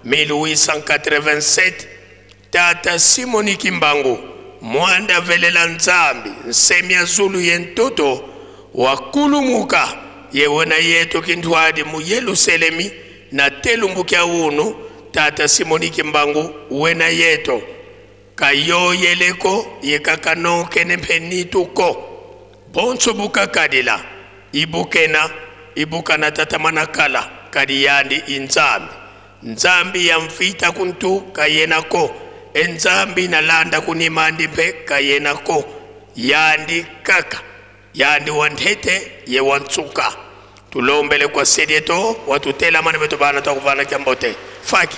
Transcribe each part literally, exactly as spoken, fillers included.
Mille huit cent quatre-vingt-sept, Tata Simoni Kimbangu, Mwanda Velela Nzambi, Nsemi a zulu ye ntoto, wakulumuka ye wena yeto kintwadi mu Yelusalemi, na te lumbu kia unu, Tata Simoni Kimbangu wena yeto. Ka yoyele ko, ye ka kanokene mpe nitu ko. Bonso bu kakadila, i bu kena, i bu kana tatamana kala, kadi yandi i Nzambi. Nzambi ya mvita ku ntu ka yena ko, e Nzambi na landa ku nima andi mpe ka yena ko. Yandi kaka, yandi wa ntete ye wa nsuka. Tulombele kwa se dieto, watutelamane beto bana twakuvana kiambote. Faki.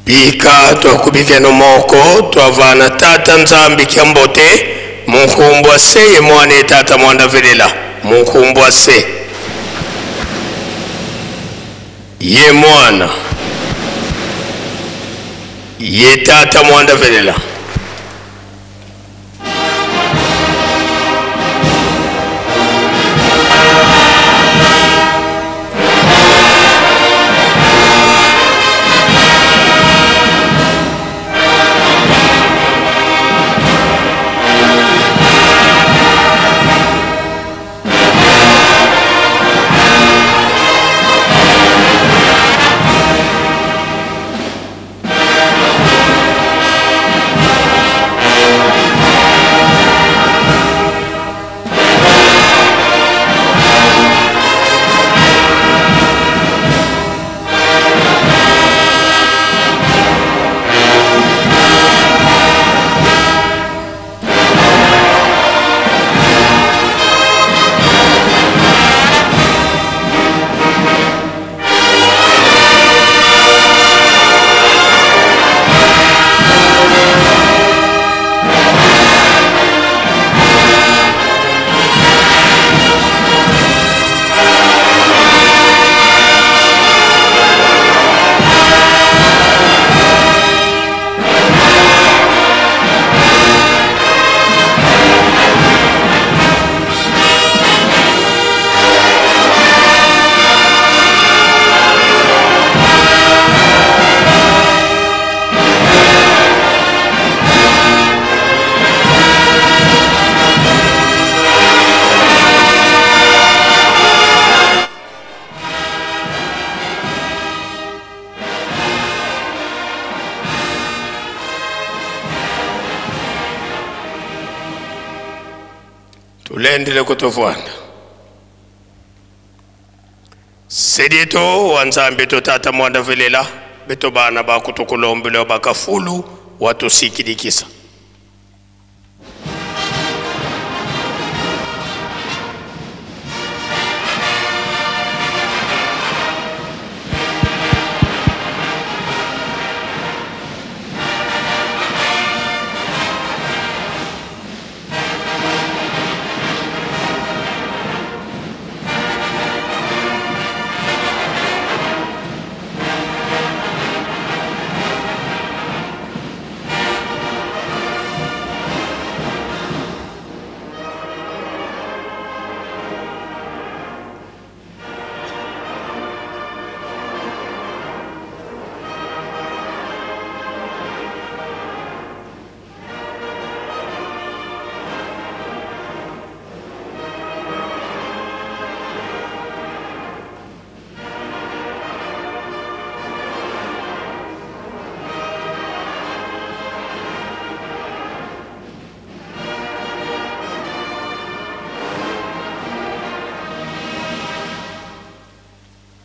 Bika twakubikeno moko, twavana Tata Nzambi kiambote, mu nkumbu a Se ye Mwana ye Tata Mwanda Velela, mu nkumbu a Se ye Mwana ye Tata Mwanda Velela. Tulendele ko tuvwanda. Se dieto wa Nzambi eto Tata Mwanda Velela, beto bana baku tukulombele, bakafulu watusikidikisa.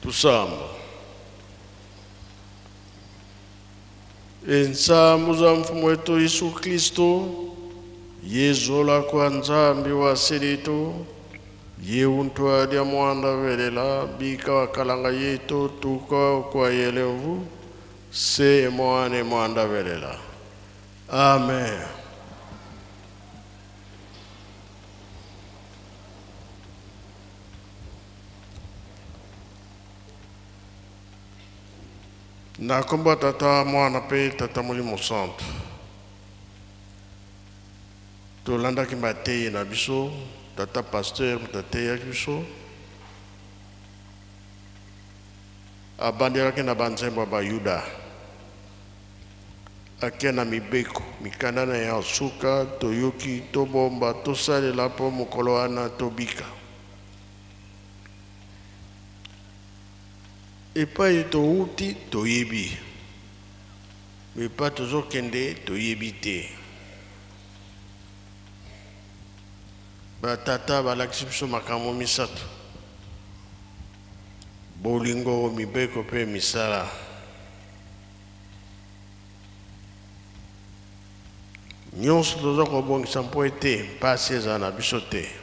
Tusamba. E nsambu za Mfumu eto Yesu Kristo, ye zola kwa Nzambi wa se dieto, ye untwadi a Mwanda Velela, bika wakalanga yeto tuka kwa yele mvu, Se, Mwana ye Mwanda Velela. Amen. Na nkumbu a Tata, Mwana mpe Tata Molimo Santu. Tolandaki mateyi na biso, Tata Pasteur mu tateyaki biso. Abandilaki na banzembo ya Bayuda. Ake na mibeko, mikanda na ya nsuka, toyoki, tobomba, tosalela mpo mokolo wana tobika. Epai touti, toyebi. Mais epai tozokende, toyebi te. Batata balakisi biso makambo misato: bolingo, mibeko mpe misala. Nyonso toza kobongisa mpo ete mpasi ezala na biso te.